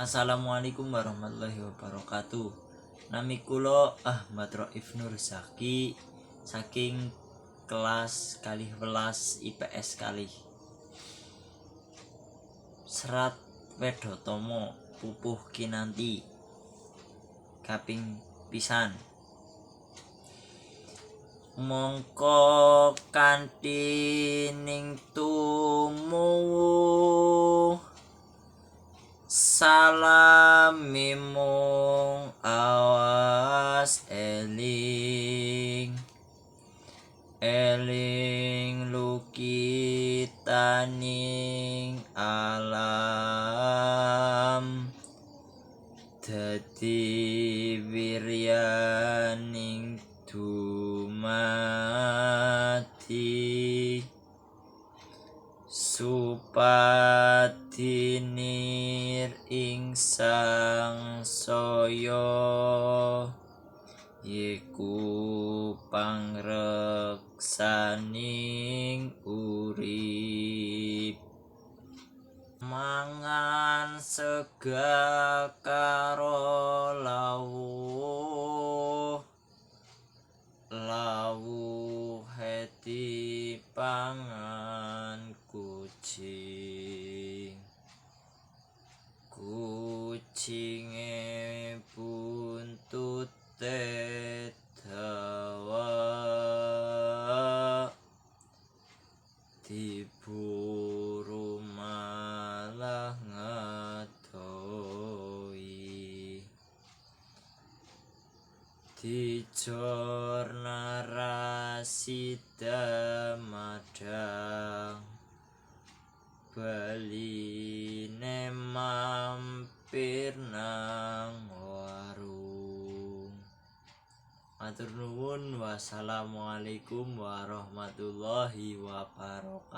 Assalamualaikum warahmatullahi wabarakatuh. Nami kula Ahmad Raif Nur Zaki saking kelas 12 IPS 2. Serat Wedhatama Pupuh Kinanthi kaping pisan. Mangka kanthi ning tumuwuh salami mung awas eling eling lukitaning alam dadi wiryaning dumadi supadinir ing sangsaya yiku pangreksaning urip mangan sega karo lawuh lawuhe dipangan kucing kucinge buntute dawa diburu malah ngedohi dijor narasida madhang baline mampir nang warung. Matur nuwun, wassalamualaikum warahmatullahi wabarakatuh.